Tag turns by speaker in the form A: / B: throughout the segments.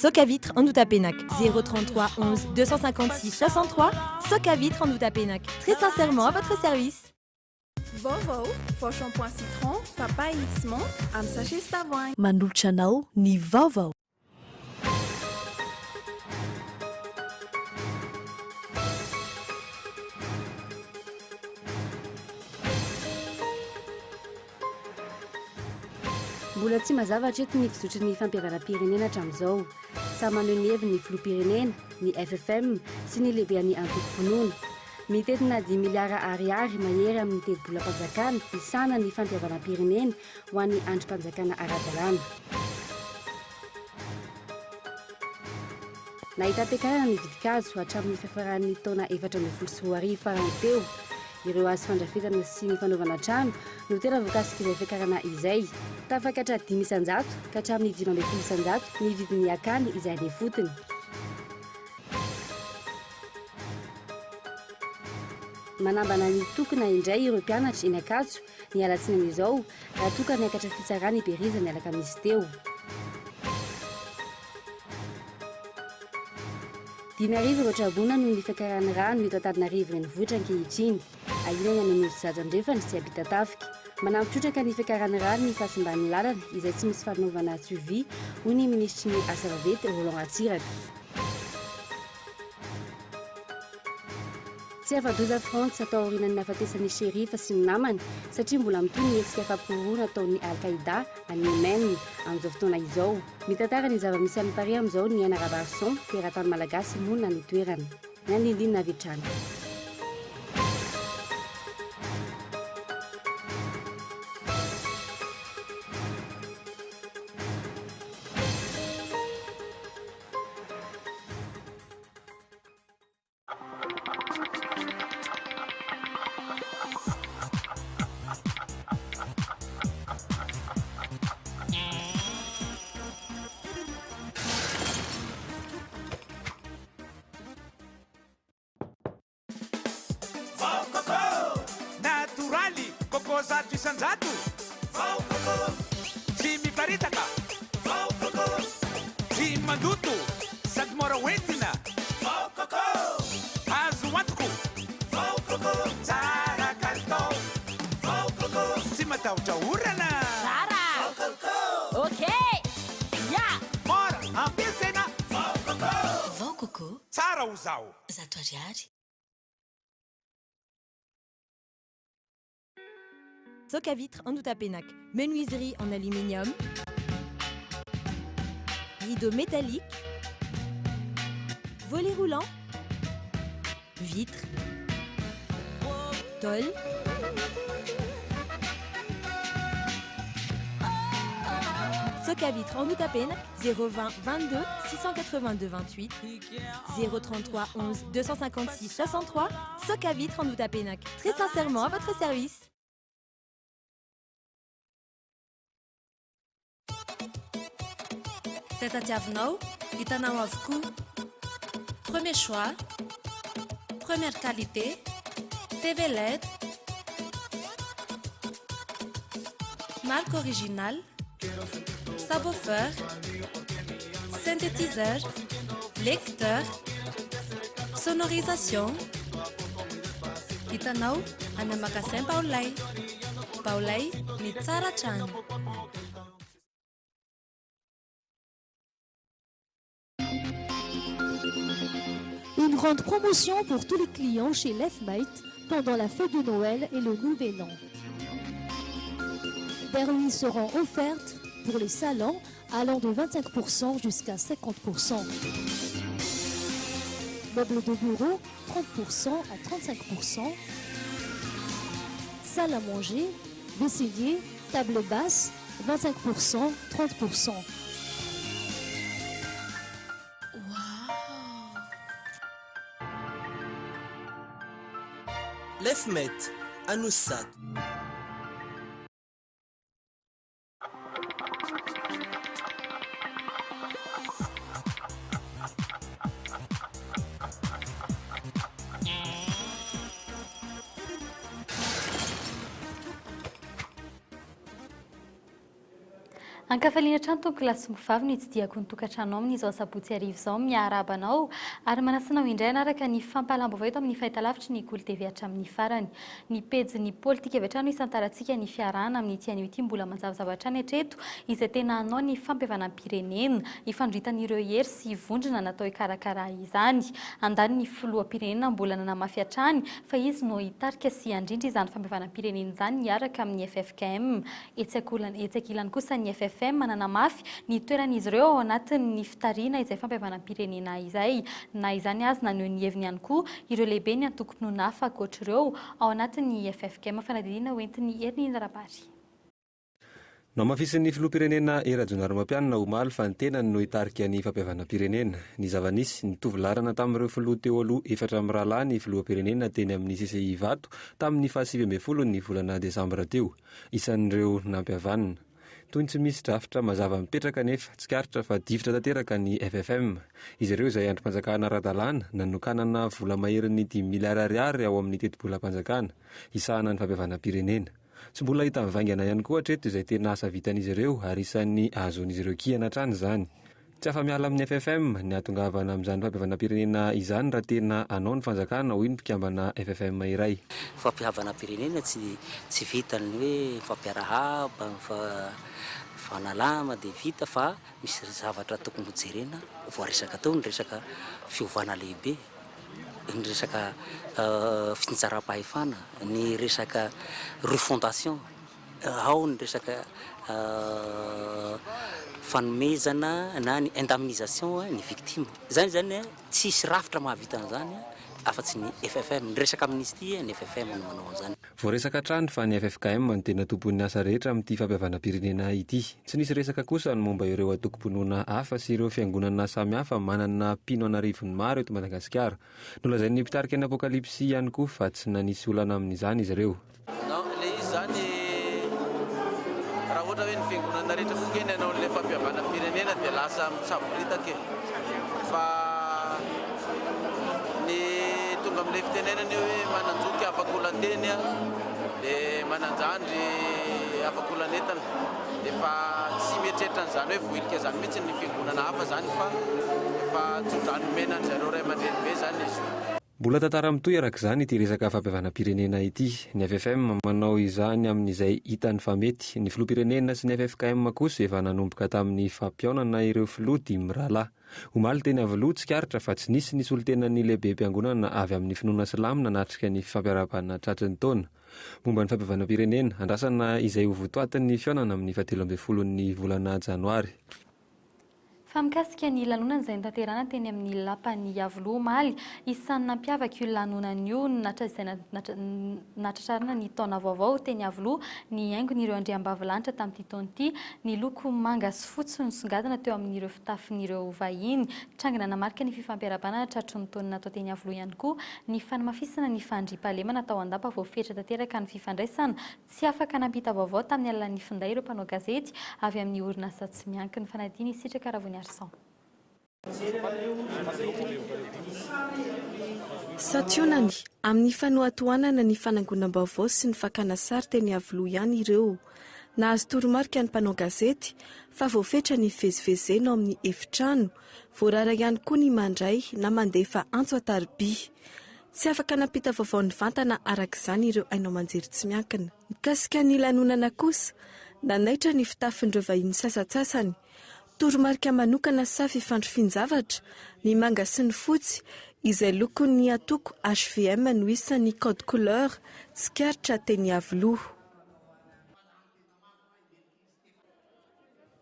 A: Socavitre Andohatapenaka 033 11 256 63 Socavitre Andohatapenaka très sincèrement à votre service.
B: Vaovao, vao shampoing citron, papaye sy menthe amin'ny sachet sy tavoahangy.
C: Manolotra anao ny vaovao.
D: Mbola tsy mazava hatreto ny fizotry ny fampihavanam-pirenena hatramin'izao. Samy maneho ny heviny ny filoham-pirenena, ny FFM sy ny lehiben'ny antokom-pinoana. Mitentina dimy miliara ariary mahery amin'ny tetibolam-panjakana hisahana ny fampihavanam-pirenena ho an'ny andrim-panjakana ara-dalàna. Nahitam-piakarana ny vidin-kazo hatramin'ny fiafaran'ny taona 2014 farany teo. Ireo hazo fandrafetana sy ny fanaovana trano no tena voakasik'izay fiakarana izay. Tafakatra 5% ka hatramin'ny 15% ny vidin'ny akany izay any ifotony. Manambana ny hitokona indray ireo mpianatra eny Ankatso ny alatsinainy izao raha toa ka niakatra fitsarana i Beriza ny alakamisy teo. 5000 ireo traboina noho ny fiakaran'ny rano eto Antananarivo renivohitra ankehitriny. Ahiana ny any Anosizato Andrefana sy Ampitatafika. Manampy trotraka ny fiakaran'ny rano ny fahasimban'ny lalana izay tsy misy fanaovana suivi, hoy ny minisitry ny Asa vaventy Roland Ratsiraka. Tsy afa-doza Frantsa tao aorianan'ny nahafatesan'i Cherif sy ny namany satria mbola mitohy ny hetsika fampihorohoroana ataon'ny Al-Qaïda any Yemen amin'izao fotoana izao. Mitantara ny zava-misy any Paris amin'izao Ny Aina Rabarison, teratany malagasy monina any toerana. Ny andinindininy avy hatrany.
E: Vao coco! Natoraly, coco 100%. Vao coco! Tsy miparitaka. Vao coco! Tsy mandoto, sady mora hoentina. Vao coco! Azo antoko. Vao coco! Tsara kalitao. Vao coco! Tsy matahotra orana.
F: Tsara!
E: Vao coco!
F: Ok! Ya!
E: Mora ampiasaina. Vao coco!
F: Vao coco!
E: Tsara ho zaho.
F: 100 ariary.
A: Socavitre Andohatapenaka, menuiserie en aluminium, rideau métallique, volet roulant, vitre, tôle, Socavitre Andohatapenaka, 020 22 682 28, 033 11 256 63, Socavitre Andohatapenaka, très sincèrement à votre service.
C: Izay tadiavinao, hitanao avokoa. Premier choix, première qualité, TV led, marque originale, subwoofer, synthétiseur, lecteur, sonorisation. Hitanao any amin'ny magasin Baolay. Baolay, ny tsara hatrany.
G: Une grande promotion pour tous les clients chez Lefmate pendant la fête de Noël et le Nouvel An. Berlines seront offertes pour les salons allant de 25% jusqu'à 50%. Meubles de bureau, 30% à 35%. Salle à manger, vaisselier, table basse, 25%, 30%.
H: Lefmate, Anosizato.
I: Ankafaliana hatrany tompokolahy sy tompokovavy ny hitsidihako ny tokantranonao amin'izao sabotsy hariva izao. Miarahaba anao ary manasa anao indray hanaraka ny fampahalam-baovao eto amin'ny fahitalavitry ny Kolo TV hatramin'ny farany. Ny pejin'ny politika avy hatrany no hisantarantsika ny fiarahana amin'ity anio ity mbola manjavozavo hatrany hatreto izay tena hanao ny fampihavanam-pirenena hifandritan'ireo hery sy vondrona natao hikarakara izany. Andaniny ny filoham-pirenena mbola nanamafy hatrany fa izy no hitarika sy handrindra izany fampihavanam-pirenena izany hiaraka amin'ny ffkm. Etsy ankilany kosa ny ffm nanamafy ny toeran'izy ireo ao anatin'ny fitarihina izay fampihavanam-pirenena izay. Na izany aza naneho ny heviny ihany koa ireo lehiben'ny antokom-pinoana hafa ankoatr'ireo ao anatin'ny ffkm. Fanadihadiana hoentin'i Herinirina Rabary.
J: Nohamafisin'ny filoham-pirenena Hery Rajaonarimampianina omaly fa ny tenany no hitarika ny fampihavanam-pirenena. Ny zava-nisy, nitovy laharana tamin'ireo filoha teo aloha efatra mirahalahy ny filoham-pirenena teny amin'ny CCI Ivato tamin'ny fahasivy ambin'ny ny volana desambra teo. Isan'ireo nampihavanina. Toy ny tsy misy drafitra mazava mipetraka anefa, tsikaritra fa difotra tanteraka ny ffm. Izy ireo izay andrim-panjakana ara-dalàna, nanokanana vola maherin'ny dimy miliara ariary ao amin'ny tetibolam-panjakana, hisahana ny fampihavanam-pirenena. Tsy mbola hita mivaingana ihany koa hatreto izay tena asa vitan'izy ireo ary isan'ny ahazoan'izy ireo kihana hatrany izany. Tsy afa-miala amin'ny ffm ny hahatongavana amin'izany fampihavanam-pirenena izany raha tena hanao ny fanjakana, hoy ny mpikambana ffm iray.
K: Fampihavanam-pirenena tsy tsy vitan'ny hoe mifampiarahaba, mifanalama dia vita fa misy zavatra tokony hojerena, voaresaka teo ny resaka fiovana lehibe. ny resaka fitsinjaram-pahefana, ny resaka refondation, ao ny resaka fanomezana na ny indemnisation ny victime. Izany zany tsisy rafitra mahavita an'izany afa-tsy ny ffm. Ny resaka amnistie ny ffm no manao an'izany.
J: Voaresaka hatrany fa ny ffkm no tena tompon'ny asa rehetra amin'ity fampihavanam-pirenena ity. Tsy nisy resaka kosa ny momba ireo antokom-pinoana hafa sy ireo fiangonana samihafa manana mpino an'arivony maro eto Madagasikara. Nolazain'ny mpitarika ny Apokalypsy ihany koa fa tsy nanisy olana amin'izany izy ireo.
L: Non, ilay izy izany raha ohatra hoe ny fiangonana rehetra koa nge ny hanao an'ilay fampihavanam-pirenena dia lasa misavoritaka e. Fa ny tonga amin'ilay fitenenana io hoe manan-joky afak'olan-teny dia manan-jandry afak'olan'entana. Efa tsy mieritreritra an'izany hoe voahilika izany mihitsy ny fiangonana hafa izany fa efa tso-drano nomena an-dry zareo ray aman-dreny be izany izy io.
J: Mbola tantara mitohy araka izany ity resaka fampihavanam-pirenena ity. Ny ffm manao izany amin'izay hitany fa mety. Ny filoham-pirenena sy ny ffkm kosa efa nanomboka tamin'ny fampihaonana ireo filoha dimy mirahalahy. Omaly teny Iavoloha, tsikaritra fa tsy nisy ny solontenan'ny lehibem-piangonana avy amin'ny finoana silamo nanatrika ny fifampiarahabana tratry ny taona. Momba ny fampihavanam-pirenena, andrasana izay ho votoatin'ny fihaonana amin'ny fahatelo ambin'ny folon'ny volana janoary.
I: Fa mikasika ny lanonana izay notanterahina teny amin'ny lapan'i Iavoloha omaly, isan'ny nampiavaka io lanonana io izay nahatratrarana ny taona vaovao teny Iavoloha ny haingon'ireo andriambavilanitra tamin'ity taona ity. Ny loko manga sy fotsy no nisongadina teo amin'ireo fitafin'ireo vahiny. Tranga nanamarika ny fifampiarahabana tratry ny taona natao teny Iavoloha ihany koa ny fanamafisana ny fandriampahalemana tao an-dapa voafetra tanteraka ny fifandraisana Tsy afaka nampita vaovao tamin'ny alalan'ny finday ireo mpanao gazety avy amin'ny orinasa tsy miankina. Fanadihana i Sitraka Ravoniarison.
M: Santionany amin'ny fanohatohanana ny fanangonam-baovao sy ny fakana sary teny Iavoloha ihany ireo. Nahazo toromarika ny mpanao gazety fa voafetra ny fivezivezena ao amin'ny efitrano. Voarara ihany koa ny mandray na mandefa antso an-tariby. Tsy afaka nampita vaovao nivantana araka izany ireo haino aman-jery tsy miankina. Mikasika ny lanonana kosa, nanaitra ny fitafin'ireo vahiny sasantsasany. Toromarika manokana sa fifandrifian-javatra? Ny manga sy ny fotsy, izay lokon'ny antoko hvm no isan'ny code couleur tsikaritra teny Iavoloha.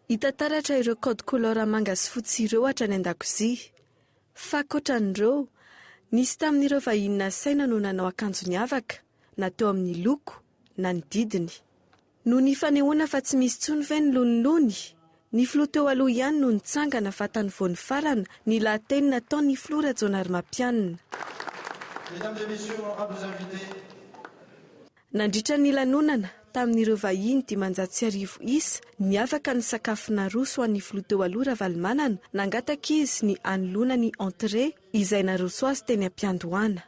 M: Hita taratra ireo code couleur manga sy fotsy ireo hatrany an-dakozia. Fa ankoatran'ireo, nisy tamin'ireo vahiny nasaina no nanao akanjo niavaka, na teo amin'ny loko, na ny didiny. Noho ny fanehoana fa tsy misy intsony ve ny lonilony? Ny filoha teo aloha ihany no nitsangana fa tany vao nifarana ny lahateny nataon'ny filoha Rajaonarimampianina.
N: Mesdames et messieurs, honorables invités.
M: Nandritra ny lanonana, tamin'ireo vahiny 1500 isa, niavaka ny sakafo naroso ho an'ny filoha teo aloha Ravalomanana, nangataka izy ny hanoloana ny entrée izay naroso azy teny am-piandohana.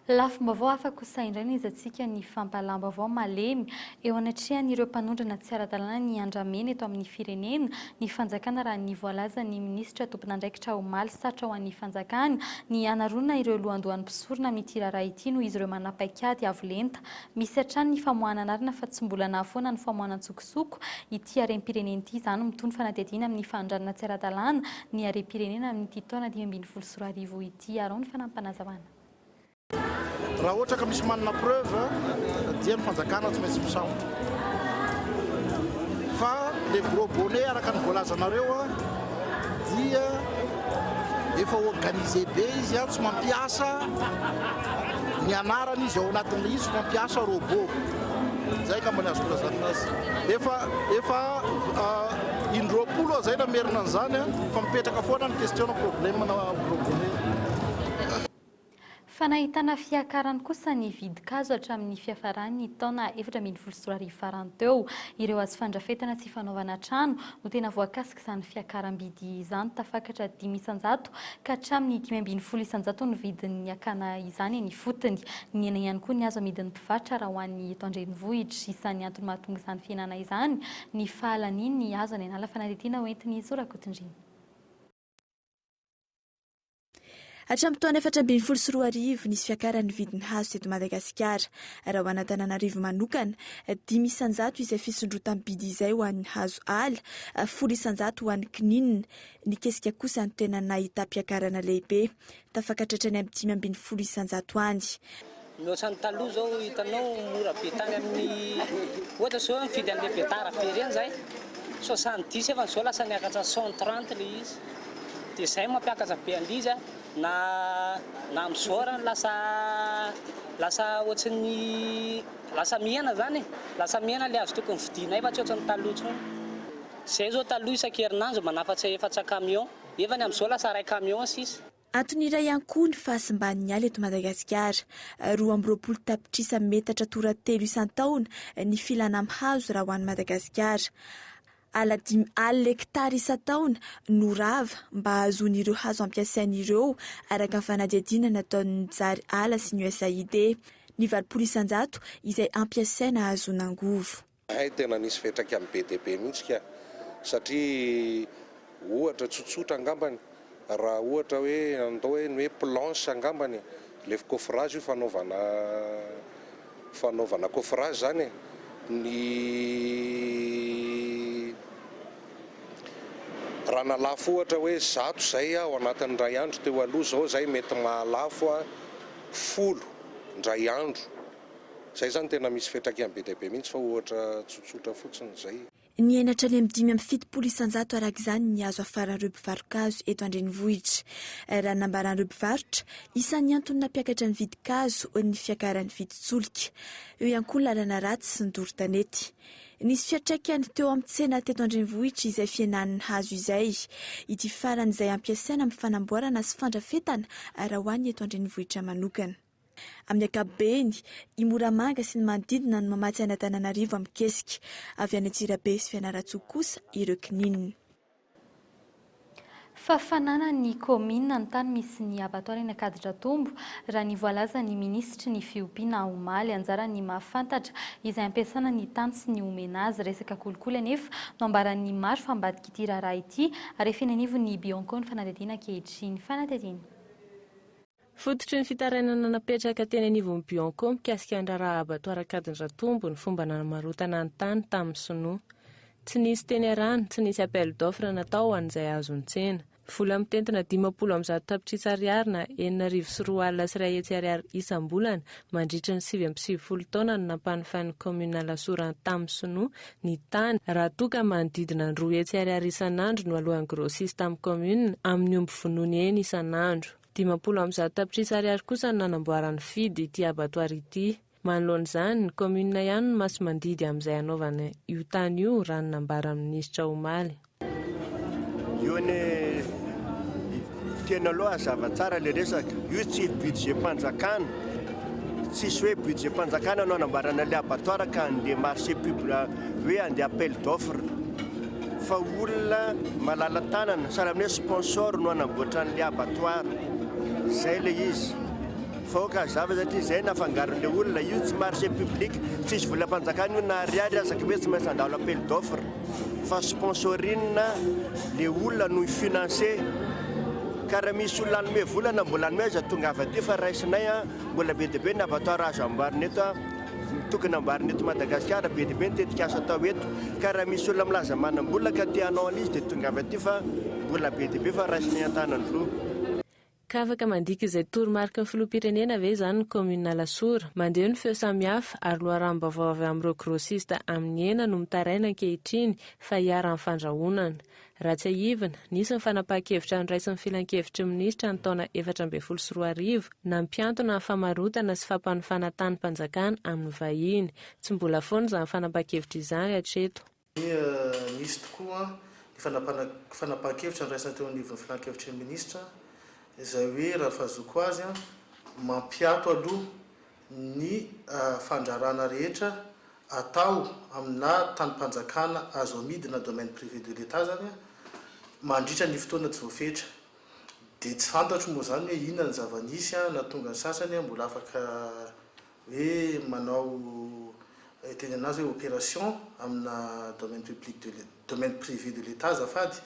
I: Lafim-baovao hafa kosa indray no hizatsika ny fampahalam-baovao malemy eo anatrehan'ireo mpanondrana tsy ara-dalàna ny andramena eto amin'ny firenena ny fanjakana raha ny voalazan'ny minisitra tompon'andraikitra omaly sarotra ho an'ny fanjakana ny hanaronana ireo lohandohan'ny mpisorona amin'ity raharaha ity noho izy ireo manam-paikady avo lenta Misy hatrany ny famoahana anarana fa tsy mbola nahafoana ny famoahana an-tsokosoko ity harem-pirenena ity izany mitohy ny fanadihadiana amin'ny fanondranana tsy ara-dalàna ny harem-pirenena amin'ity taona 2015 ity. Araho ny fanampinazavana.
N: Raha ohatra ka misy manana preuve dia ny fanjakana tsy maintsy misambotra. Fa le gros bonnet araka ny voalazanareo dia efa organisé be izy tsy mampiasa ny anarany izy ao anatin'ilay izy fa mampiasa robot. Zay angamba ny azoko lazaina azy. Efa efa indroapolo aho zay namerina an'izany fa mipetraka foana ny question problème na gros bonnet.
I: Fa nahitana fiakarany kosa ny vidin-kazo hatramin'ny fiafaran'ny taona 2014 farany teo. Ireo hazo fandrafetana sy fanaovana trano no tena voakasik'izany fiakaram-bidy izany. Tafakatra 5% ka hatramin'ny 15% ny vidin'ny hakana izany eny ifotony. Nihena ihany koa ny hazo amidin'ny mpivarotra raha ho an'ny eto an-drenivohitra. Isan'ny antony mahatonga izany fihenana izany ny fahalanian'ny hazo any an'ala. Fanadihadiana hoentin'i Zo Rakotondriana.
M: Hatramin'ny taona 2014, nisy fiakaran'ny vidin'ny hazo teto Madagasikara. Raha ho an'Antananarivo manokana, 5% izay fisondrotam-bidy izay ho an'ny hazo ala, 10% ho an'ny kininina. Ny kesika kosa no tena nahitam-piakarana lehibe, tafakatra hatrany amin'ny 15% any.
O: Mihoatra ny taloha zao hitanao mora be tany amin'ny ohatra zao mividy an'le betara be reny zahay 70 efa zao lasa niakatra 130 le izy de zay mampiakatra be an'le izy na na am'zao arany lasa lasa ohatran'ny lasa mihena zany e lasa mihena le azo tokony vidinay fa tsy ohatran'ny taloha intsony zay zao taloha isan-kerinandro manafatra efatra camion efa ny am'zao lasa ray camion sisa.
M: Antony iray ihany koa ny fahasimban'ny ala eto Madagasikara. 22 tapitrisa metatra toratelo isan-taona ny filana amin'ny hazo raha ho an'i Madagasikara. Ala 50 hektara isan-taona no rava mba hahazoana ireo hazo ampiasaina ireo, araka ny fanadihadiana nataon'ny Jary Ala sy ny USAID. Ny 80% izay ampiasaina hahazoana angovo.
P: Hay tena nisy fiantraikany be dia be mihitsy ka! Satria ohatra tsotsotra angambany, raha ohatra hoe andao hoe ny hoe planche angambany e, le coffrage io fanaovana fanaovana coffrage zany e, ny raha nalafo ohatra hoe 100 zay ao anatin'ny indray andro teo aloha zao zay mety mahalafo folo indray andro. Zay zany tena misy fiantraikany be dia be mihitsy fa ohatra tsotsotra fotsiny zay.
M: Nihena hatrany amin'ny 75% araka izany ny hazo hafaran'ireo mpivaro-kazo eto an-drenivohitra. Raha ny nambaran'ireo mpivarotra, isan'ny antony nampiakatra ny vidin-kazo ny fiakaran'ny vidin-tsolika. Eo ihany koa ny lalana ratsy sy ny doro tanety. Nisy fiantraikany teo amin'ny tsena teto an-drenivohitra izay fihenan'ny hazo izay. Ity farany izay ampiasaina amin'ny fanamboarana sy fandrafetana raha ho an'ny eto an-drenivohitra manokana. Amin'ny ankapobeny, i Moramanga sy ny manodidina no mamatsy an'Antananarivo amin'ny kesika. Avy any Antsirabe sy Fianarantsoa kosa ireo kininina.
I: Fafanana ny kaominina ny tany misy ny abattoir eny Ankadidratombo, raha ny voalazan'ny minisitry ny fiompiana omaly. Anjaran'ny mahafantatra izay ampiasana ny tany sy ny omena azy. Resaka kolikoly anefa no ambaran'ny maro fa ambadik'ity raharaha ity ary efa eny anivon'ny Bianco ny fanadihadiana ankehitriny. Fanadihadiana.
Q: Fototry ny fitarainana napetraka teny anivon'ny Bianco mikasika ny raharaha abattoir Ankadindratombo ny fomba nanamarotana ny tany tamin'ny sinoa. Tsy nisy teny arahana, tsy nisy appel d'offre natao ho an'izay azon'ny tsena. Vola mitentina 150 tapitrisa ariary na 2106 ariary isam-bolana mandritra ny 99 taona no nampanofan'ny kaominina Alasora tamin'ny sinoa ny tany raha toa ka manodidina ny 200 ariary isan'andro no aloan'ny grossiste amin'ny kaominina amin'ny omby vonoiny eny isan'andro. 150 tapitrisa ariary kosa no nanamboaran'ny Fidy ity abattoir ity. Manoloana izany, ny kaominina ihany no masi-mandidy amin'izay hanaovana io tany io raha ny nambaran'ny minisitra omaly.
R: Io anie tena aloha hazava tsara le resaka, io tsy budget-mpanjakana, tsisy hoe budget-mpanjakana no anamboarana le abattoir ka andeha marché pub hoe andeha appel d'offre fa olona malala tanana sahala amin'ny hoe sponsor no anamboatra an'le abattoir, zay le izy. Fa aoka hazava satria izay nafangaron'ilay olona, io tsy marché public, tsisy volam-panjakana io na ariary aza ka hoe tsy maintsy handalo appel d'offre fa sponsoring le olona no hi-financer. Ka raha misy olona hanome vola na mbola hanome aza tongava aty fa raisinay an, mbola be dia be ny abattoir azo amboarina eto an, tokony amboarina eto Madagasikara, be dia be ny tetikasa atao eto. Ka raha misy olona milaza manam-bola ka te hanao an'izy dia tongava aty fa mbola be dia be fa raisinay an-tanan-droa.
Q: Ka afaka mandika izay toromariky ny filoham-pirenena ve izany ny kaominina Alasora? Mandeha ny feo samihafa ary loharanom-baovao avy amin'ireo grossiste amin'ny hena no mitaraina ankehitriny fa iharan'ny fandrahonana. Raha tsiahivina, nisy ny fanapahan-kevitra noraisin'ny filankevitry ny minisitra ny taona 2014 nampihantona ny famarotana sy fampanofana tanim-panjakana amin'ny vahiny. Tsy mbola foana izany fanapahan-kevitra izany hatreto.
S: Nisy tokoa ny fanapahan-kevitra noraisina teo anivon'ny filankevitry ny minisitra izay hoe raha ny fahazoako azy mampiato aloha ny fandrarana rehetra atao amina tanim-panjakana azo amidy na domaine privé de l'Etat izany mandritra ny fotoana tsy voafetra. Dia tsy fantatro moa izany hoe inona ny zava-nisy nahatonga ny sasany mbola afaka hoe manao teny anazy hoe opération amina domaine public de domaine privé de l'Etat azafady.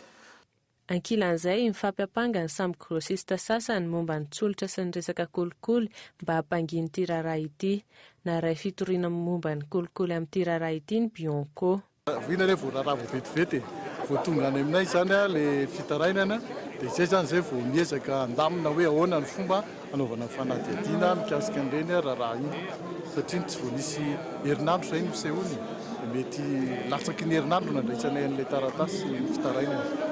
Q: Ankilan'izay, mifampiampanga ny samy grossiste sasany momba ny tsolotra sy ny resaka kolikoly mba hampangina ity raharaha ity. Naharay fitoriana momba ny kolikoly amin'ity raharaha ity ny Bianco.
T: Voina anie vao raharaha vao vetivety e! Vao tonga any aminay izany ilay fitarainana dia izay izany izay vao miezaka handamina hoe ahoana ny fomba hanaovana ny fanadihadiana mikasika an'ireny raharaha iny satria tsy vao nisy herinandro izay no nisehoany dia mety latsaky ny herinandro nandraisanay an'ilay taratasy sy ny fitarainana.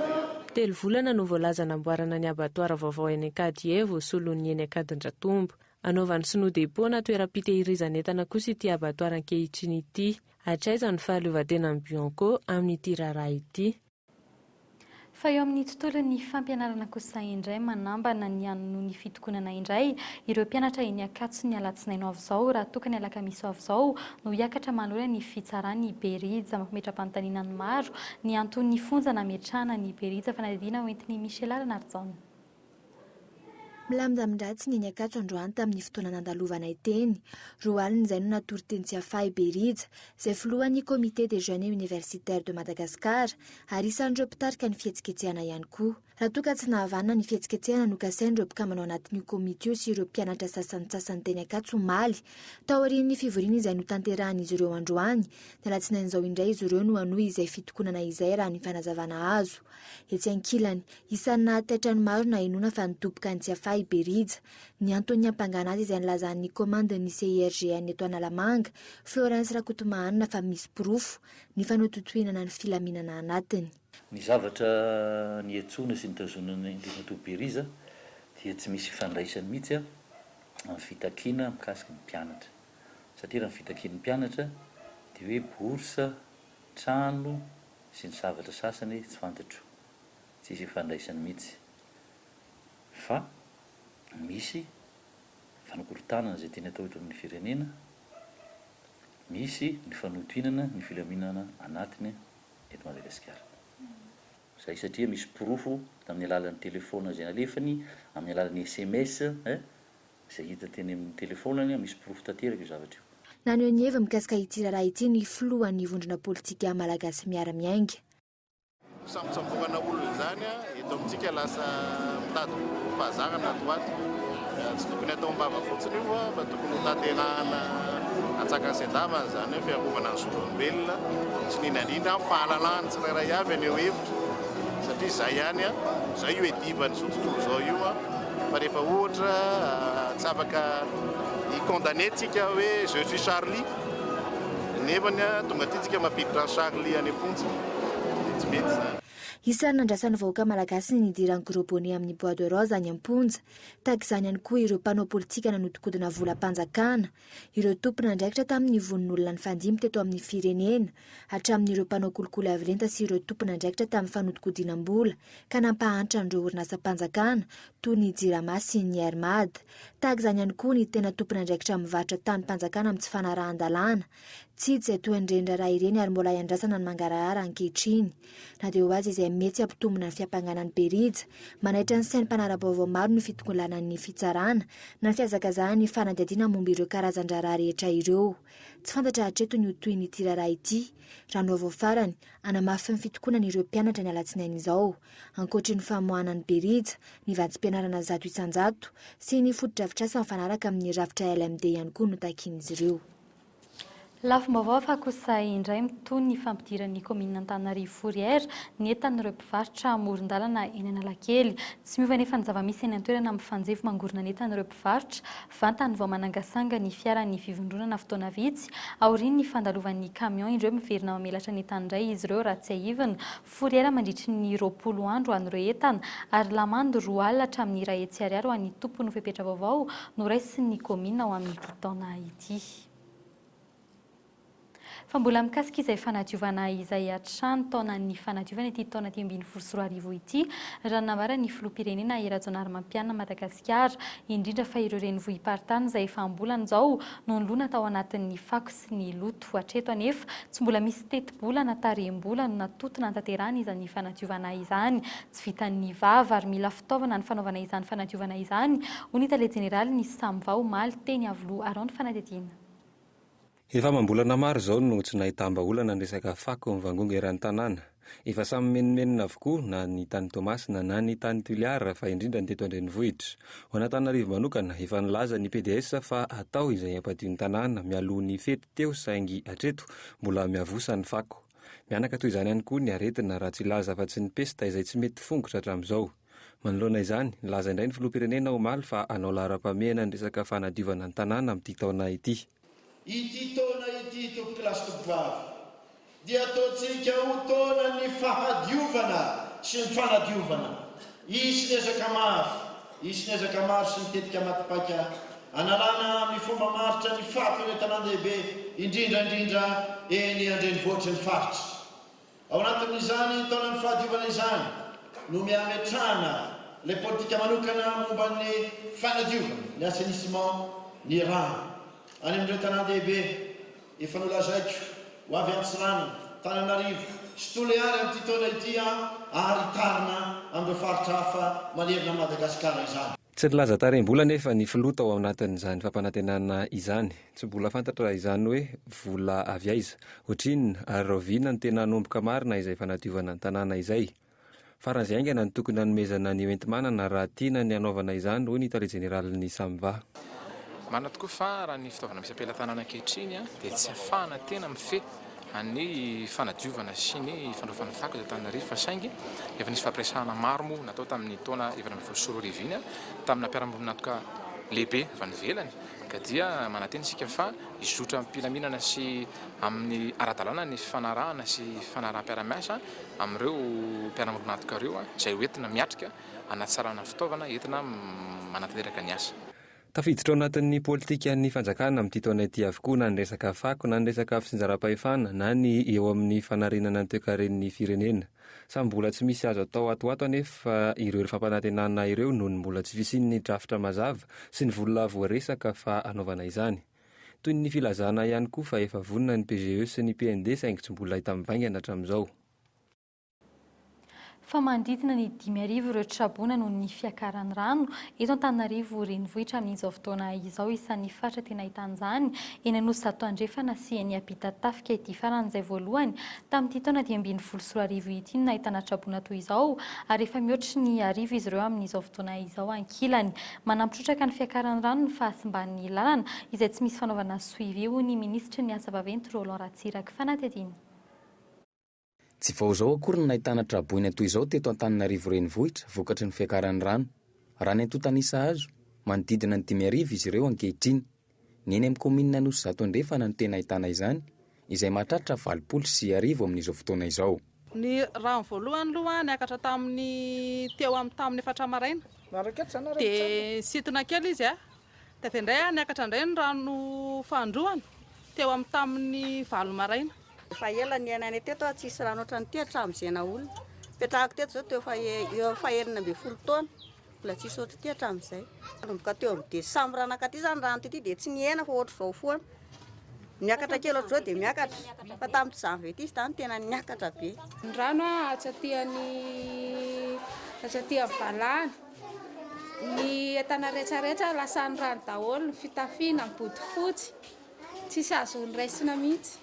Q: Telo volana no voalaza namboarana ny abattoir vaovao eny Ankadievo solon'ny eny Ankadindratombo. Hanaovan'ny sinoa depot na toeram-pitehirizan'entana kosa ity abattoir ankehitriny ity. Hatraiza ny fahaleovantenan'ny Bianco amin'ity raharaha ity?
I: Fa eo amin'ny tontolon'ny fampianarana kosa indray, manambana ny hanohy ny fitokonana indray ireo mpianatra eny Ankatso ny alatsinainy ho avy izao, raha toa ka ny alakamisy ho avy izao no hiakatra manoloana ny fitsaran'i Berija. Mampametra-panontaniana ny maro ny anton'ny fonja nametrahana an'i Berija. Fanadihadiana hoentin'i Michela Ranarijaona.
A: Milamindamin-dratsy ny eny Ankatso androany tamin'ny fotoana nandalovanay teny. Roa alina izay no natory teny Tsiafahy Berija, izay filohan'ny Comité des Jeunes Universitaires de Madagascar ary isan'ireo mpitarika ny fihetsiketsehana ihany koa. Raha toa ka tsy nahavanona ny fihetsiketsehana nokasain'ireo mpikambana ao anatin'io komity io sy ireo mpianatra sasantsasany teny Ankatso omaly, taorian'ny fivoriana izay notanterahan'izy ireo androany, ny alatsinainy izao indray izy ireo no hanohy izay fitokonana izay raha ny fanazavana azo. Etsy ankilany, isan'ny nahataitra ny maro nahenoana fa nidoboka any Tsiafahy i Berija. Ny antony niampangana azy izay nilazan'ny komandin'ny CIRGN eto Analamanga, Florens Rakotomahanina fa misy porofo ny fanototohinana ny filaminana anatiny.
U: Ny zavatra niantsoana sy nitazonana Andriamatoa Berija dia tsy misy ifandraisany mihitsy amin'ny fitakiana mikasika ny mpianatra. Satria raha ny fitakian'ny mpianatra dia hoe bourse, trano, sy ny zavatra sasany tsy fantatro, tsisy ifandraisany mihitsy fa misy fanakorontanana izay tiany atao eto amin'ny firenena, misy ny fanotohinana ny filaminana anatiny eto Madagasikara. Izay satria misy porofo tamin'ny alalan'ny telefaona izay nalefany, amin'ny alalan'ny sms eh, Izay hita teny amin'ny telefaoniny, misy porofo tanteraka io zavatra io.
A: Naneho ny heviny mikasika ity raharaha ity ny filohan'ny vondrona politika Malagasy Miara-Miainga.
L: Fisambotsamborana olona izany eto amintsika lasa mitady ho fahazarana ato ho ato. Tsy tokony hatao am-bava fotsiny io fa tokony ho tanterahana antsakany sy andavany izany hoe fiarovana ny zon'olombelona sy ny indrindra indrindra fahalalahan'ny tsirairay avy haneho hevitra satria izay ihany izay io iadivan'izao tontolo izao io. Fa rehefa ohatra tsy afaka hi-condamner tsika hoe je suis Charlie nefany tonga aty tsika mampiditra an'i Charlie any am-ponja dia tsy mety izany.
A: Isan'ny nandrasan'ny vahoaka malagasy ny nidiran'ny gros bonnet amin'ny bois de rose any am-ponja. Tahaka izany ihany koa ireo mpanao politika nanodinkodina volam-panjakana, ireo tompon'andraikitra tamin'ny vononolona nifandimby teto amin'ny firenena, hatramin'ireo mpanao kolikoly avo lenta sy ireo tompon'andraikitra tamin'ny fanodikodinam-bola ka nampahantra an'ireo orinasam-panjakana toy ny Jirama sy ny Air Mad. Tahaka izany ihany koa ny tena tompon'andraikitra mivarotra tanim-panjakana amin'ny tsy fanarahan-dalàna. Tsy hita izay tohin'ireny raharaha ireny ary mbola iandrasana ny mangarahara ankehitriny. Na dia eo aza izay mety hampitombina ny fiampangana an'i Berija, manaitra ny sain'ny mpanara-baovao maro ny fitokolanan'ny fitsarana na ny fihazakazahan'ny fanadihadiana momba ireo karazan-draharaha rehetra ireo. Tsy fantatra hatreto ny ho tohin'ity raharaha ity. Raha ny vaovao farany, hanamafy ny fitokonana ireo mpianatra ny alatsinainy izao. Ankoatry ny famoahana an'i Berija, ny vatsim-pianarana 100% sy ny fotodrafitrasa mifanaraka amin'ny rafitra LMD ihany koa no takian'izy ireo.
I: Lafim-baovao hafa kosa indray mitohy ny fampidiran'ny kaominina Antananarivo Fourrière ny entan'ireo mpivarotra amoron-dalana eny Analakely. Tsy miova anefa ny zava-misy eny an-toerana mifanjevo mangorona ny entan'ireo mpivarotra vantany vao manangasanga ny fiaran'ny fivondronana fotoana vitsy aorian'ny fandalovan'ny camion indreo miverina mamelatra ny entany indray izy ireo raha tsiahivina Fourrière mandritry ny 20 andro ho an'ireo entana ary lamandy 2 alina hatramin'ny 100 ariary ho an'ny tompony ho fepetra vaovao noraisin'ny kaominina ho amin'ity taona ity. Fa mbola mikasika izay fanadiovana izay hatrany taonan'ny fanadiovana ity taona 2015 ity, raha ny nambaran'ny filoham-pirenena Hery Rajaonarimampianina Madagasikara, indrindra fa ireo renivohi-paritany izay efa am-bolana izao no nilona tao anatin'ny fako sy ny loto. Hatreto anefa, tsy mbola misy tetibola na tarehim-bola no natotona hanatanterahana izany fanadiovana izany. Tsy vitan'ny vava ary mila fitaovana ny fanaovana izany fanadiovana izany, hoy ny tale jeneralin'ny Samva omaly teny Iavoloha. Araho ny fanadihadiana.
J: Efa amam-bolana maro izao no tsy nahitam-bahaolana ny resaka fako mivangongo eran'ny tanàna. Efa samy mimenomenona avokoa na ny tany Toamasina na ny tany Toliara fa indrindra ny teto an-drenivohitra. Ho an'Antananarivo manokana, efa nilaza ny pds fa hatao izay hampadio ny tanàna mialoha ny fety teo saingy hatreto mbola miavosa ny fako. Mihanaka toy izany ihany koa ny aretina raha tsy hilaza afa-tsy ny pesta izay tsy mety fongotra hatramin'izao. Manoloana izany, nilaza indray ny filoham-pirenena omaly fa hanao laharam-pahamehana ny resaka fanadiovana ny tanàna amin'ity taona ity.
B: Ity taona ity, tompokolahy sy tompokovavy, dia ataontsika ho taonan'ny fahadiovana sy ny fanadiovana. Hisy ny ezaka maro, hisy ny ezaka maro sy ny tetika maty paika hanalana amin'ny fomba maharitra ny fako eny an-tanàn-dehibe, indrindra indrindra eny an-drenivohitry ny faritra. Ao anatin'izany taonan'ny fahadiovana izany no miametrahana ilay politika manokana momba ny fanadiovana, ny assainissement, ny rano any amin'ireo tanàn-dehibe efa nolazaiko ho avy Antsiranana, Tananarivo sy Toliary amin'ity taona ity ary hitarina amin'ireo faritra hafa manerana an'i Madagasikara izany.
J: Tsy nilaza tarehim-bola anefa ny filoha tao anatin'izany fampanantenana izany. Tsy mbola fantatra izany hoe vola avy aiza, ohatrinona ary rahoviana no tena hanomboka marina izay fanadiovana ny tanàna izay. Faran'izay haingana no tokony hanomezana ny hoenti-manana raha tiana ny hanaovana izany, hoy ny tale jeneralin'ny Samva.
V: Marina tokoa fa raha ny fitaovana misy am-pelatanana ankehitriny dia tsy ahafahana tena mifehy ny fanadiovana sy ny fandraofana fako eto Antananarivo fa saingy efa nisy fampiresahana maro moa natao tamin'ny taona 2014 iny tamina mpiara-miombon'antoka lehibe avy any ivelany ka dia manantena isika fa hizotra am-pilaminana sy amin'ny ara-dalàna ny fifanarahana sy fifanaraham-piarahamiasa amin'ireo mpiara-miombon'antoka ireo izay ho entina miatrika hanatsarana ny fitaovana entina manatanteraka ny asa.
J: Tafiditra ao anatin'ny politikan'ny fanjakana amin'ity taona ity avokoa na ny resaka fako na ny resaka fitsinjaram-pahefana na ny eo amin'ny fanarenana ny toekaren'ny firenena. Samy mbola tsy misy azo atao ato ho ato anefa ireo fampanantenana ireo noho ny mbola tsy fisian'ny drafitra mazava sy ny vola voaresaka fa hanaovana izany. Toy ny filazana ihany koa fa efa vonona ny PGE sy ny PND saingy tsy mbola hita mivaingana hatramin'izao.
I: Fa manodidina ny 5000 ireo traboina noho ny fiakaran'ny rano eto Antananarivo renivohitra amin'izao fotoana izao. Isan'ny faritra tena ahitana izany eny Anosizato Andrefana sy eny Ampitatafika ity farany izay voalohany tamin'ity taona 2015 ity no nahitana traboina toy izao ary efa mihoatry ny 1000 izy ireo amin'izao fotoana izao. Ankilany, manampy trotraka ny fiakaran'ny rano ny fahasimban'ny lalana izay tsy misy fanaovana suivi hoy ny minisitry ny asa vaventy Roland Ratsiraka. Fanadihadiana.
W: Tsy vao izao akory no nahitana traboina toy izao teto Antananarivo Renivohitra vokatry ny fiakaran'ny rano. Raha ny antontan'isa azo, manodidina ny 5000 izy ireo ankehitriny. Ny eny amin'ny kaominina Anosizato Andrefana no tena ahitana izany, izay mahatratra 1080 amin'izao fotoana izao.
X: Ny rano voalohany aloha niakatra tamin'ny teo amin'ny tamin'ny efatra maraina dia nisintona kely izy dia avy eo indray niakatra indray ny rano fahandroany teo amin'ny tamin'ny valo maraina.
Y: Efa ela niainanay teto aho tsisy rano ohatran'ity hatramin'izay naha olona. Nipetrahako teto izao teo eo amin'ny faha-16 taona, mbola tsisy ohatr'ity hatramin'izay. Nanomboka teo amin'ny desambra nankaty izany rano tety dia tsy nihena fa ohatr'izao foana. Niakatra kely ohatr'izao dia miakatra, fa tamin'ny janvier ity izy tany tena niakatra be.
C: Ny rano hatraty amin'ny hatraty amin'ny valahana. Ny entana rehetrarehetra lasan'ny rano daholo, ny fitafiana, ny bodofotsy, tsisy azo noraisina mihitsy.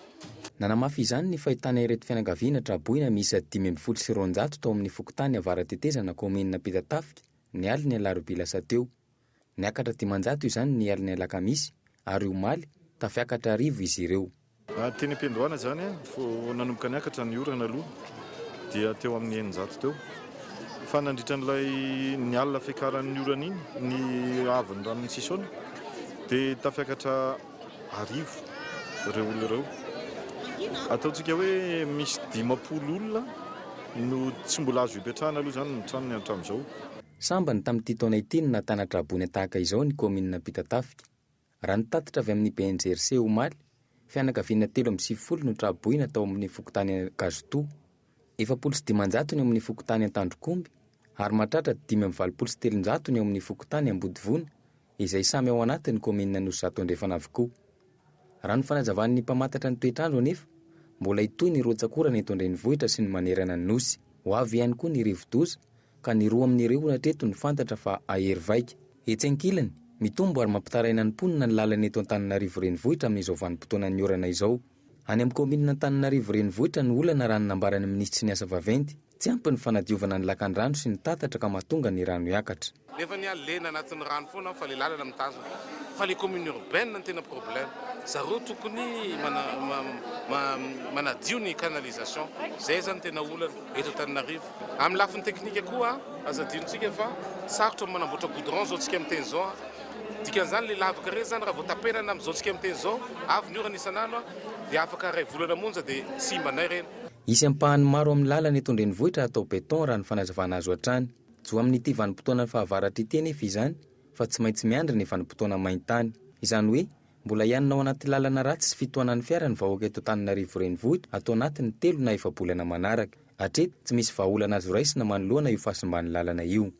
W: Nanamafy izany ny fahitana ireto fianakaviana traboina miisa 215 tao amin'ny fokontany Avaratetezana kaominina Ampitatafika ny alin'ny alarobia lasa teo. Niakatra 500 izany ny alin'ny alakamisy ary omaly, tafiakatra 1000 izy ireo.
D: Teny am-piandohana izany, vao nanomboka niakatra ny orana aloha dia teo amin'ny 600 teo. Fa nandritra an'ilay ny alina fiakaran'ny orana iny, ny haavon'ny ranon'i Sisona, dia tafiakatra 1000 ireo olona ireo. Ataontsika hoe misy 50 olona no tsy mbola azo ipetrahana aloha izany ny tranony hatramin'izao.
W: Sambany tamin'ity taona ity no nahatana traboina tahaka izao ny kaominina Ampitatafika. Raha ny tatitra avy amin'ny BNGRC omaly, fianakaviana 93 no tra-boina tao amin'ny fokontany Ankazotoa, 540 ny ao amin'ny fokontany Antandrokomby ary mahatratra 385 ny ao amin'ny fokontany Ambodivona izay samy ao anatin'ny kaominina Anosizato Andrefana avokoa. Raha ny fanazavan'ny mpamantatra ny toetr'andro anefa, mbola hitohy ny rotsak'orana eto an-drenivohitra sy ny manerana ny Nosy. Ho avy ihany koa ny rivodoza ka ny roa amin'ireo hatreto no fantatra fa hahery vaika. Etsy ankilany, mitombo ary mampitaraina ny mponina ny lalana eto Antananarivo Renivohitra amin'izao vanim-potoanan'ny orana izao. Any amin'ny kaominina Antananarivo Renivohitra no olana raha ny nambaran'ny minisitry ny asa vaventy. Tsy ampy ny fanadiovana ny lakandrano sy ny tatatra ka mahatonga ny rano hiakatra.
E: Nefa ny ahy lena anatin'ny rano foana fa le lalana mitazona fa le commune urbaine no tena problème zareo tokony manadio ny canalisation zay zany tena olana eto Antananarivo. Amin'ny lafiny teknika koa aza adinontsika fa sarotra ny manamboatra goudron zao tsika miteny zao an, dikan'izany le lavaka reny zany raha vao tapenana amin'izao tsika miteny zao avy ny orana isan'andro an dia afaka iray volana monja dia simba ndray reny.
W: Hisy ampahany maro amin'ny lalana eto an-drenivohitra hatao béton raha ny fanazavana azo hatrany. Tsy ho amin'ity vanim-potoanan'ny fahavaratra ity anefa izany fa tsy maintsy miandry ny vanim-potoana main-tany. Izany hoe, mbola hianina ao anaty lalana ratsy sy fitohanan'ny fiara ny vahoaka eto Antananarivo Renivohitra ato anatin'ny telo na efa-bolana manaraka. Hatreto, tsy misy vahaolana azo raisina manoloana io fahasimban'ny lalana io.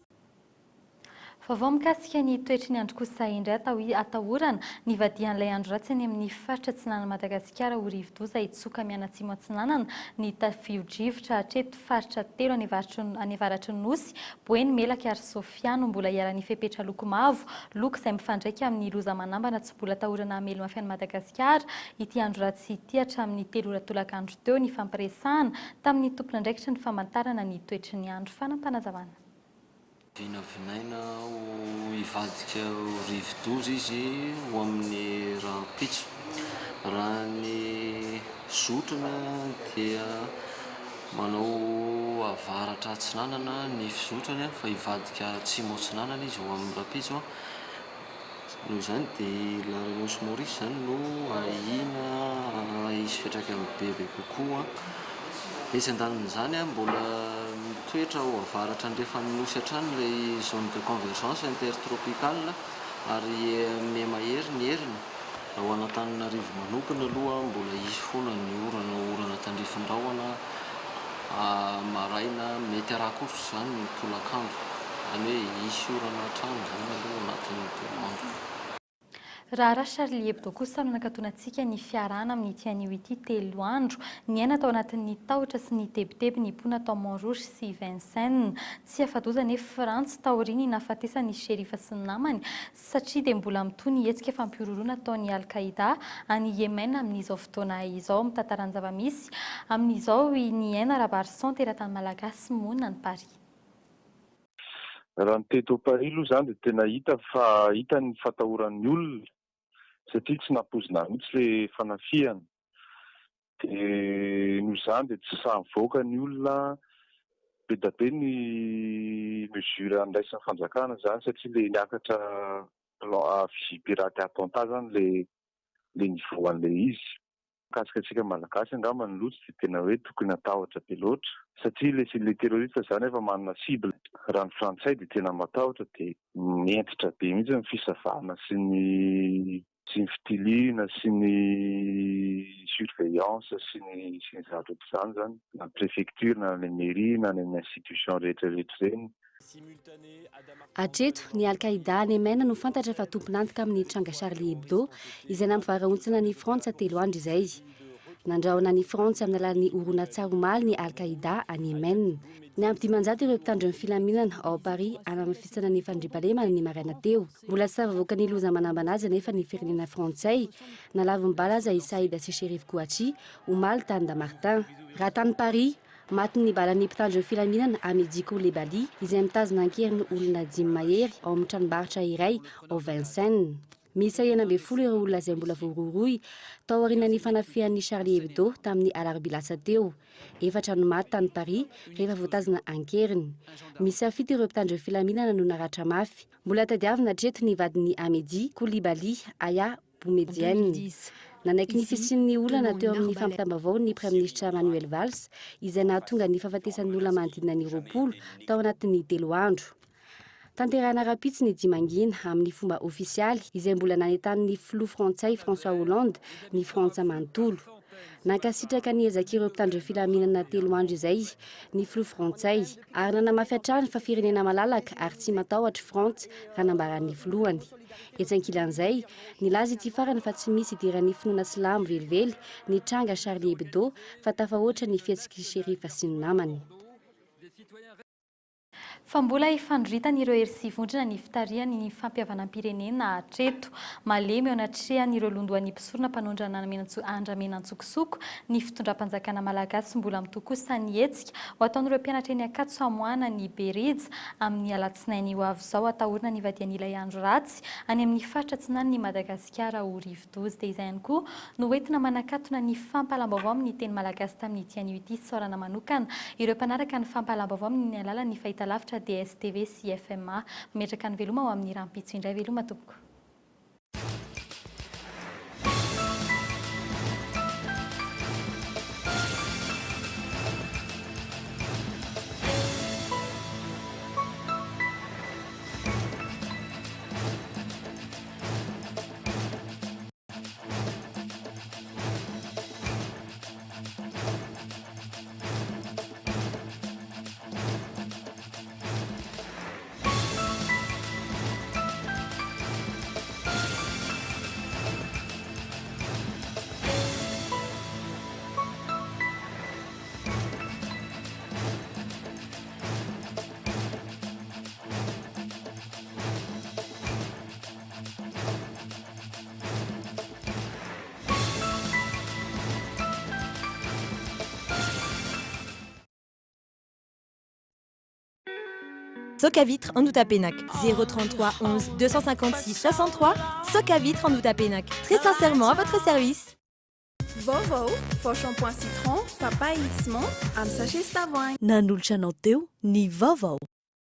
I: Vaovao mikasika ny toetry ny andro kosa indray atao atahorana ny vadian'ilay andro ratsy any amin'ny faritra atsinanan'i Madagasikara ho rivodoza hitsoka mianatsimo atsinanana ny tafio-drivotra hatreto faritra telo any any avaratry ny Nosy, Boeny, Melaky ary Sofia no mbola iharan'ny fepetra loko mavo, loko izay mifandraika amin'ny loza manambana tsy mbola atahorana hamely mafy an'i Madagasikara ity andro ratsy ity hatramin'ny telo ora tolakandro teo nifampiresahana tamin'ny tompon'andraikitry ny famantarana ny toetry ny andro. Fanampanazavanà.
F: Vinavinaina ho hivadika ho rivodoza izy ho amin'ny rahampitso. Raha ny zotrany dia manao avaratra atsinanana ny fizotrany fa hivadika atsimo atsinanana izy ho amin'ny rahampitso. Noho izany dia La Réunion sy Maurice izany no ahiana hisy fiantraikany bebe kokoa. Etsy andanin'izany, mbola mitoetra ao avaratra andrefan'ny Nosy hatrany ilay zone de convergence intertropicale ary miha-mahery ny heriny. Raha ho an'Antananarivo manokana aloha, mbola hisy foana ny orana, orana tandrifin-drahona maraina, mety harakotra izany ny tolakandro. Izany hoe hisy orana hatrany izany aloha anatin'ny telo andro.
I: Raharaha Charlie Hebdo kosa no nakatonantsika ny fiarahana amin'ity anio ity telo andro. Niaina tao anatin'ny tahotra sy ny tebiteby ny mponina tao Montrouge sy Vincennes. Tsy afa-doza anefa Frantsa taorian'ny nahafatesan'i Sherifa sy ny namany satria dia mbola mitohy ny hetsika fampihorohoroana ataon'ny Al Qaida any Yemen amin'izao fotoana izao. Mitantara ny zava-misy amin'izao i Ny Aina Rabarison, teratany malagasy monina any Paris.
G: Raha ny teto Paris aloha izany dia tena hita fa hita ny fatahoran'ny olona satria tsy nampoizina mihitsy ilay fanafihana. Dia noho izany dia tsy sahy mivoaka ny olona, be dia be ny mesure andraisan'ny fanjakana izany satria ilay niakatra plan vigipirate attentat izany ilay ilay niveau an'ilay izy. Mikasika antsika Malagasy angamba ny loha tsy dia tena hoe tokony hatahotra be loatra satria ilay ilay terroriste izany efa manana cible. Raha ny frantsay dia tena matahotra dia hentitra be mihitsy ny fisavana sy ny sy ny fitiliana sy ny surveillance sy ny sy ny zavatra ohatr'izany izany na ny préfecture na any amin'ny mairie na any amin'ny institution rehetra rehetra ireny.
H: Hatreto, ny Al-Qaïda any Yemen no fantatra fa tompon'antoka amin'ny tranga Charlie Hebdo, izay nampivarahontsana an'i Frantsa telo andro izay. Nandrahona an'i Frantsa amin'ny alalan'ny horonantsary omaly ny Al-Qaïda any Yemen. Niampy 500 ireo mpitandro ny filaminana ao Paris hanamafisana ny fandriampahalemana ny maraina teo. Mbola tsy tafavoaka ny loza manambana azy anefa ny firenena frantsay. Nalavin'ny bala aza i Saïd sy Chérif Kouachi omaly tany Damartin. Raha tany Paris, matin'ny balan'ny mpitandro ny filaminana Amedy Coulibaly izay mitazona an-keriny olona dimy mahery ao amin'ny tranombarotra iray ao Vincennes. Miisa 16 ireo olona izay mbola voarohirohy tao aorianan'ny fanafihan'ny Charlie Hebdo tamin'ny alarobia lasa teo. Efatra no maty tany Paris rehefa voatazona an-keriny. Miisa fito ireo mpitandro filaminana no naratra mafy. Mbola tadiavina hatreto ny vadin'i Amedy Coulibaly, Aya Boumediene. Nanaiky ny fisian'ny olana teo amin'ny fampitam-baovao ny Praiminisitra Manuel Valls, izay nahatonga ny fahafatesan'ny olona manodidina ny 20 tao anatin'ny telo andro. Tanterahina rahampitso ny dihy mangina amin'ny fomba ofisialy izay mbola nanentanin'ny filoha frantsay François Hollande ny Frantsa manontolo. Nankasitraka ny ezak'ireo mpitandro filaminana telo andro izay ny filoha frantsay ary nanamafy hatrany fa firenena malalaka ary tsy matahotra Frantsa raha nambaran'ny filohany. Etsy ankilan'izay, nilaza ity farany fa tsy misy idiran'ny finoana silamo velively ny tranga Charlie Hebdo fa tafahoatra ny fihetsik'i Chérif sy ny namany.
I: Fa mbola ifandroritan'ireo hery sy vondrona ny fitarihany ny fampihavanam-pirenena hatreto. Malemy eo anatrehan'ireo londohan'ny mpisorona mpanondrana andramena antsokosoko ny fitondram-panjakana malagasy. Mbola mitohy kosa ny hetsika ho ataon'ireo mpianatra eny Ankatso hamoahana ny Berija amin'ny alatsinainy ho avy izao. Atahorana ny hivadian'ilay andro ratsy any amin'ny faritra atsinanan'i Madagasikara ho rivodoza. Dia izay ihany koa no hoentina manakatona ny fampahalam-baovao amin'ny teny malagasy tamin'ity anio ity. Isaorana manokana ireo mpanaraka ny fampahalam-baovao amin'ny alalan'ny fahitalavitra DSTV sy FMA. Mametraka ny veloma ho amin'ny rahampitso indray. Veloma tompoko.
K: Soc à vitre en Outapenac 033 11 256 63 Soc à vitre en Outapenac Très sincèrement à votre service.
N: Vaovao, vao shampoing citron, papaye sy menthe amin'ny sachet sy tavoahangy.
M: Nanolotra anao teo ny vaovao.